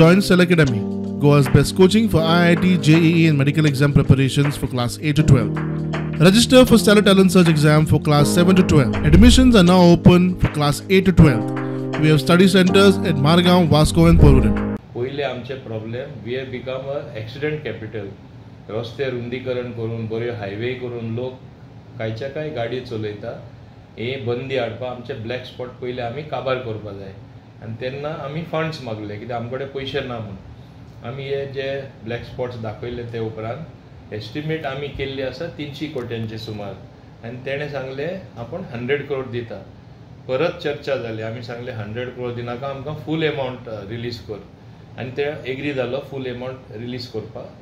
Join Stellar Academy, Goa's best coaching for IIT, JEE and medical exam preparations for class 8 to 12. Register for Stellar Talent Search exam for class 7 to 12. Admissions are now open for class 8 to 12. We have study centers at Margao, Vasco and Porvorim. पयले आमचे problem, we have become a accident capital. रस्ते रुंदीकरण करून, बऱ्यो highway करून लोक कांयच्या कांय गाडी चलयता. हे बंदी हाडपाक आमचे ब्लॅक स्पॉट पयले आमी काबार करपा जाय. आनी तेन्ना आमी फंड्स मागले कित्याक आमचे कडेन पयशे ना म्हूण. आमी हे जे ब्लॅक स्पॉट्स दाखयले ते उपरांत एस्टिमेट आमी केल्ली आसा 300 कोट्यांचे सुमार. आनी तेणें सांगलें आपूण 100 करोड दिता. परत चर्चा जाली, आमी सांगलें 100 करोड दिनाका, आमकां फूल एमावंट रिलीज कर. आनी ते एग्री जालो फूल एमावंट रिलीज करपाक.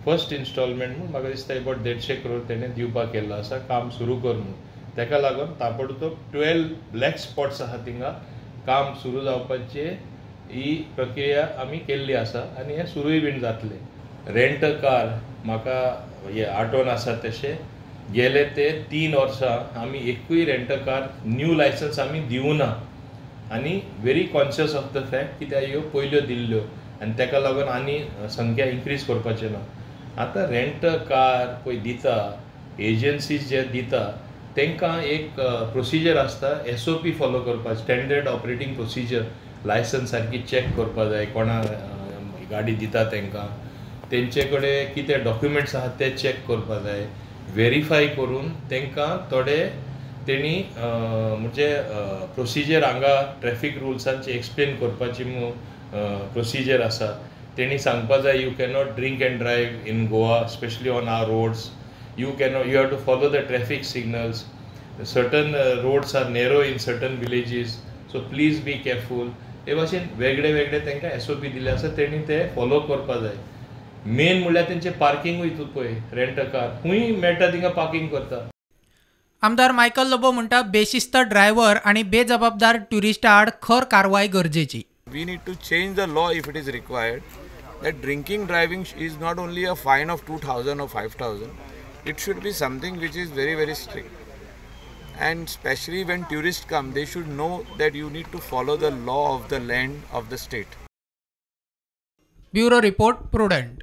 फर्स्ट इन्स्टॉलमेंट म्हूण म्हाका दिसता एबावट 150 करोड तेणें दिवपाक केल्लो आसा, काम सुरू कर म्हूण. तेका लागून ताबडतोब 12 ब्लॅक स्पॉट्स आसा थिंगा काम सुरू जावपाची ही प्रक्रिया आमी केल्ली आसा आनी हें सुरूय बीन जातलें. रेंट कार म्हाका हे आठवण आसा तशें गेले ते 3 वर्सां आमी एकूय रेंट कार न्यू लायसन्स आमी दिवना. आनी very conscious of the fact कित्याक ह्यो पयल्यो दिल्ल्यो आनी तेका लागून आनी संख्या इन्क्रीज करपाचें ना. आतां रेंट कार पळय दिता, एजन्सीज जे दिता तांकां एक प्रोसिजर आसता, SOP follow करपाक, स्टँडर्ड ऑपरेटींग प्रोसिजर. लायसन्स सारकी चॅक करपाक जाय, कोणा गाडी दिता तांकां, तेंचे कडेन कितें डॉक्युमेंट्स आसात ते चॅक करपाक जाय. वेरीफाय करून तांकां थोडे तेणी म्हणजे प्रोसिजर हांगा ट्रॅफीक रुल्सांची एक्सप्लेन करपाची प्रोसिजर आसा. तेणी सांगपा जाय you cannot drink and drive in Goa, specially on our roads. You cannot, you have to follow the traffic signals. Certain roads are narrow in certain villages, so please be careful. हे भाशेन वेगळे वेगळे तांकां SOP दिल्ले आसा, तेणी ते follow करपा जाय. मेन म्हणल्यार तेंचें पार्किंगूय तूं पळय, रेंट कार खूंय मेळटा थिंगा पार्किंग करता. आमदार मायकल लोबो म्हणटा बेशिस्त ड्रायव्हर आनी बेजबाबदार ट्युरिस्टा आड खर कारवाय गरजेची. We need to change the law if it is required that drinking driving is not only a fine of 2,000 or 5,000. It should be something which is very, very strict. And especially when tourists come, they should know that you need to follow the law of the land of the state. Bureau Report, Prudent.